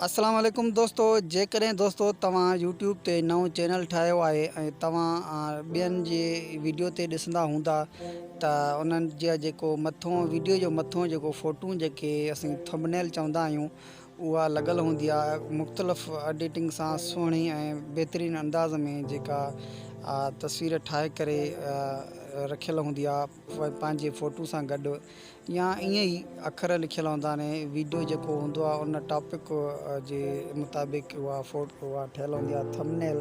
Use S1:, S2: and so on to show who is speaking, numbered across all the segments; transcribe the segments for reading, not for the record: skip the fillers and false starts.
S1: السلام عليڪم دوستو جيڪڏهن دوستو توهان يوٽيوب تي نئون چينل ٺاهيو آهي ۽ توهان ٻين جي ويڊيو تي ڏسندا هوندا ته انهن جا جيڪو مٿو ويڊيو جو مٿو جيڪو فوٽو جيڪي اسين ٿمبنيل چوندا آهيون اها لڳل هوندي آهي مختلف ايڊيٽنگ سان سهڻي ۽ بهترين انداز ۾ جيڪا تصوير ٺاهي ڪري رکيل هوندي آهي پنهنجي فوٽو سان گڏ يا ائين ئي اکر لکيل هوندا آهن ويڊيو جيڪو هوندو آهي ان ٽاپڪ جي مطابق اها فوٽو اها ٺهيل هوندي آهي ٿمنيل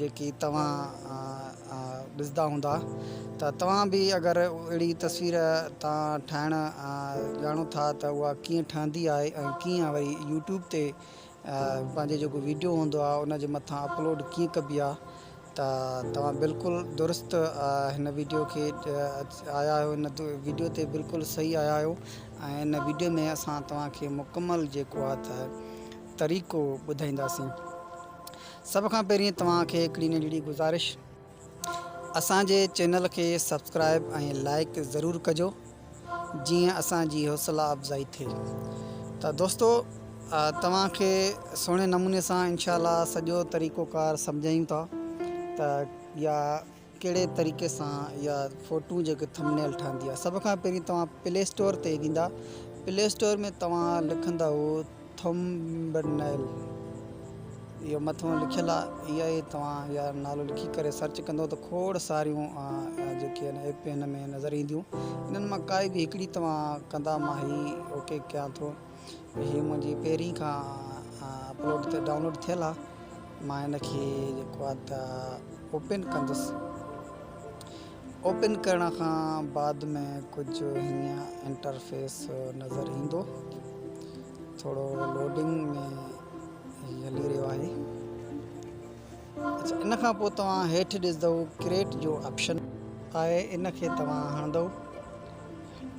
S1: جيڪي توهان ڏسندا هوندا ته توهان به اگر اهڙي تصوير توهان ٺاهڻ ڄاڻو ٿا ته اها ڪيئن ٺهندي آهي ۽ ڪيئن وري يوٽيوب تي پنهنجو جيڪو ويڊيو هوندو آهي ان جي مٿان اپلوڊ ڪيئن ڪبي آهي ته توهان بلڪل درست هن ويڊيو کي آيا آهيو هن ويڊيو تي بلڪل صحيح آيا آهيو ۽ هن ويڊيو ۾ اسان توهان کي مڪمل جيڪو آهي ته طريقو ٻڌائينداسين سڀ کان پهرين توهان کي هڪڙي ننڍڙي گذارش اسان جي چينل کي سبسڪرائب ۽ لائڪ ضرور ڪجو جيئن اسان جي حوصلا افزائي ٿئي ته دوستو توهان کي سهڻي نموني سان انشاء الله سڄو طريقو ڪار سمجهايون ٿا ته يا ڪهڙي طريقي سان يا فوٽو جيڪي ٿمنيل ٺهندي آهي سڀ کان پهرين توهان پلي اسٽور تي ويندا پلي اسٽور ۾ توهان لکندا ٿمبنيل اهو مٿو لکيل آ اها ئي توهان يا نالو لکي ڪري سرچ ڪندو ته کوڙ ساريون جيڪي آهن ايپ هن ۾ نظر اينديون انهن مان ڪائي به هڪڙي توهان ڪندا مان هي اوڪي ڪيان ٿو هي منهنجي پهرين کان اپلوڊ تي ڊائونلوڊ ٿيل آ مان هن کي جيڪو آ ته اوپن ڪندس اوپن ڪرڻ کان بعد ۾ ڪجهه هيئن انٽرفيس نظر ايندو. ٿورو لوڊنگ ۾ هي هلي رهيو آهي. اچھا ان کان پوء توهان هيٺ ڏسندو ڪريٽ جو آپشن آهي ان کي توهان هڻندو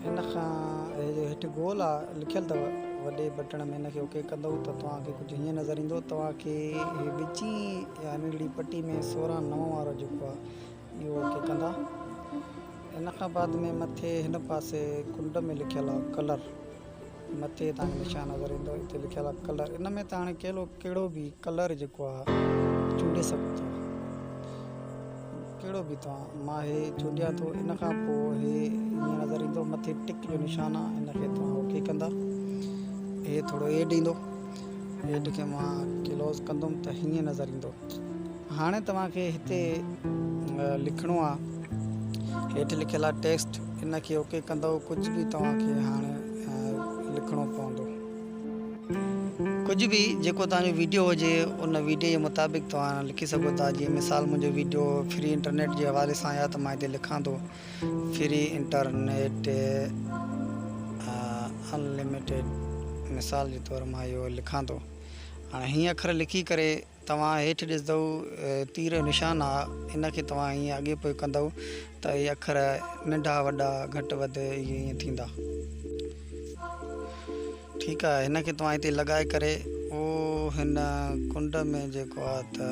S1: ان کان هي جو هيٺ گول آ لکيل اٿو وڏي بٽڻ ۾ ان کي اوڪي ڪندو ته توهان کي ڪجهه هيئن نظر ايندو توهان کي هي وچين يا ننڍڙي پٽي ۾ 16 9 وارو جيڪو آ اهو اوڪي ڪندا. ان کان بعد ۾ مٿي هن پاسي ڪنڊ ۾ لکيل آ ڪلر مٿي توهان کي نشان نظر ايندو هتي لکيل آ ڪلر ان ۾ توهان هاڻي ڪهڙو ڪهڙو به ڪلر جيڪو آ چونڊي سگهو ٿا ڪهڙو به توهان مان هي چونڊيان ٿو ان کان پوء هي ائين نظر ايندو مٿي ٽڪ جو نشان آ ان کي توهان اوڪي ڪندا هي ٿورو ايڊ ايندو ايڊ کي مان ڪلوز ڪندم ته هيئن نظر ايندو هاڻي توهان کي هتي لکڻو آ هيٺ لکيل آ ٽيڪسٽ ان کي اوڪي ڪندو ڪجهه به توهان کي هاڻي لکڻو پوندو ڪجهه به جيڪو توهان جو ويڊيو هجي ان ويڊيو جي مطابق توهان لکي سگهو ٿا جيئن مثال منهنجو ويڊيو فري انٽرنيٽ جي حوالي سان آ ته مان هتي لکان ٿو فري انٽرنيٽ انلميٽيڊ مثال جي طور مان اهو لکان ٿو هاڻي هي اکر لکي ڪري توهان هيٺ ڏسندؤ تير جو نشان آ ان کي توهان ائين اڳي پوء ڪندؤ ته اهي اکر ننڍا وڏا گهٽ وڌ اهي ائين ٿيندا. ٺيڪ آ هن کي توهان هتي لڳائي ڪري او هن ڪنڊ ۾ جيڪو آ ته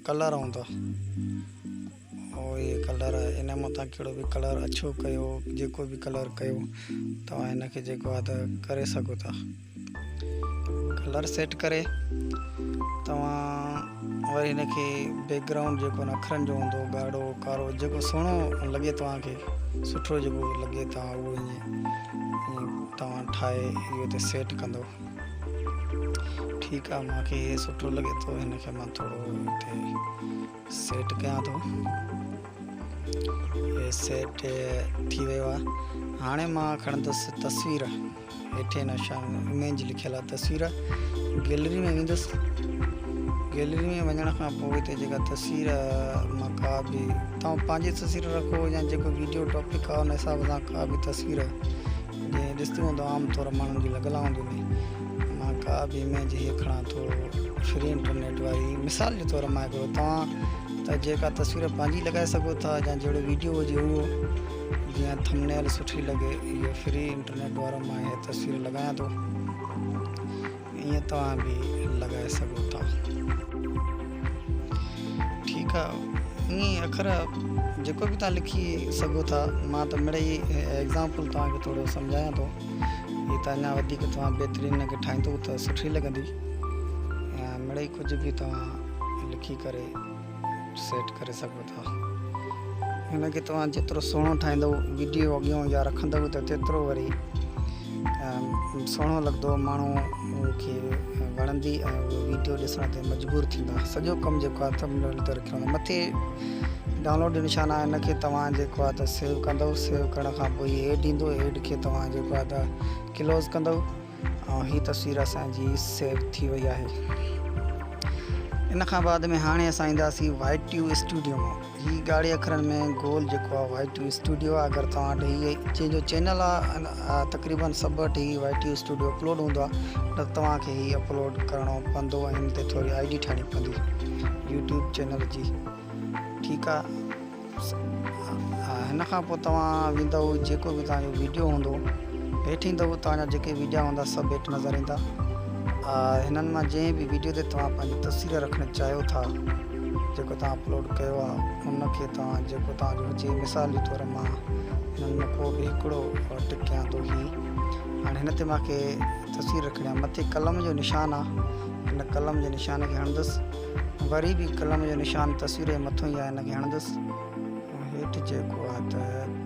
S1: ڪلر هوندو او اهي ڪلر ان مان توهان ڪهڙو به ڪلر اڇو ڪيو جيڪو به ڪلر ڪيو توهان هن کي جيڪو آ ته ڪري سگهو ٿا. ڪلر سيٽ ڪري توهان وري هن کي بيڪ گرائونڊ جيڪو هن اکرن جو هوندو ڳاڙهو ڪارو جيڪو سهڻو لڳي توهان کي سٺو جيڪو لڳي توهان اهو ائين توهان ٺاهي اهو هتي سيٽ ڪندو ٺيڪ آهي مانکي هي سٺو لڳي ٿو هن کي مان ٿورو هتي سيٽ ڪيان ٿو هي سيٽ ٿي ويو آهي هاڻي مان کڻندس تصوير هيٺين نشان اميج لکيل آهي تصوير گيلري ۾ ويندس گيلري ۾ وڃڻ کان پوء هتي جيڪا تصوير مان ڪا به توهان پنهنجي تصوير رکو يا جيڪو ويڊيو ٽاپڪ آهي ان حساب سان ڪا به تصوير جيئن ڏسندو هوندو عام طور ماڻهن جي لڳل هونديون آهن مان ڪا به اميج هيء کڻان ٿو فري انٽرنيٽ واري مثال جي طور مان هڪڙو توهان ته جيڪا تصوير پنهنجي لڳائي سگهو ٿا يا جهڙو ويڊيو هجي اهو جيئن ٿمنيل سٺي لڳي اهو فري انٽرنيٽ وارو مان هي تصوير لڳايان ٿو ائين توهان به لڳائي سگهو ٿا ٺيڪ آ ائين اکر جيڪو به توهان لکي سگهو ٿا مان ته مڙئي ايگزامپل توهان کي ٿورو سمجهايان ٿو هي ته اڃا وڌيڪ توهان بهترين هن کي ٺاهيندو ته سٺي لڳندي ۽ مڙئي ڪجهه به توهان لکي ڪري سيٽ ڪري سگهو ٿا. هن کي توهان جيترو سهڻو ٺاهيندو ويڊيو اڳيون يا رکندو ته تيترو وري سهڻو لڳندو ماڻهو کي وڻندي ۽ اهو ويڊيو ڏسڻ تي مجبور ٿيندا. سڄو ڪم جيڪو آهي ٿمبنيل تي رکيل هوندو. مٿي ڊائونلوڊ جو نشان آهي ان کي توهان جيڪو آهي ته سيو ڪندو سيو ڪرڻ کان پوء هي ايڊ ايندو ايڊ کي توهان جيڪو آهي ته ڪلوز ڪندو ۽ هي تصوير اسان جي سيو ٿي وئي آهي. ان کان بعد ۾ هاڻي اسان اينداسين وائي ٽيو اسٽوڊيو مان. هي ڳاڙهي اکرن ۾ گول جيڪو آهي وائي ٽيو اسٽوڊيو آهي. اگر توهان وٽ هي جنهن جو چينل آهي تقريبن سڀ وٽ هي وائي ٽيو اسٽوڊيو اپلوڊ هوندو آهي ته توهان کي هي اپلوڊ ڪرڻو پوندو ۽ ان تي ٿوري I D ٺاهڻي پوندي يوٽيوب چينل جي. ٺيڪ آ هن کان پوء توهان ويندؤ جيڪو به توهان جو ويڊيو هوندو هيٺ ايندؤ توهان جا جيڪي ويڊيا هوندا سڀ هيٺ نظر ايندا هنن مان جنهن به ويڊيو تي توهان پنهنجي تصوير رکڻ چاهيو ٿا جيڪو توهان اپلوڊ ڪيو آ ان کي توهان جيڪو توهان جو هجي مثال جي طور مان هنن مان ڪو به هڪڙو ٽڪ ڪيان ٿو هي هاڻي هن تي مانکي تصوير رکڻي آ مٿي قلم جو نشان آ هن قلم جي نشان کي هڻندس وري به قلم جو نشان تصوير جي مٿو ئي آهي ان کي هڻندس ۽ هيٺ جيڪو آهي ته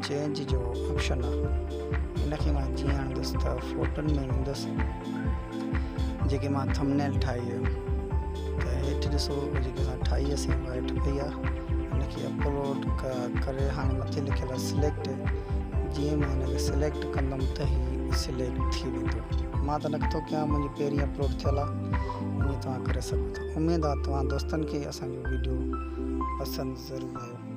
S1: چينج جو آپشن آهي ان کي مان جيئن هڻندس ته فوٽن ۾ ويندس جيڪي مان ٿمنيل ٺاهي هيم ته هيٺ ڏسو جيڪي اسان ٺاهي هئي اها هيٺ پئي آهي ان کي اپلوڊ ڪري هاڻي مٿي لکيل آهي سليڪٽ جيئن مان هن کي سليڪٽ ڪندم ته هي سليڪٽ ٿي ويندو مان ته نٿو ڪيان منهنجي پهرين اپلوڊ ٿيل آهي ائين توهان ڪري سگهو ٿا. اميد آ توهان دوستن کي اسان جو وڊيو پسند ضرور آيو.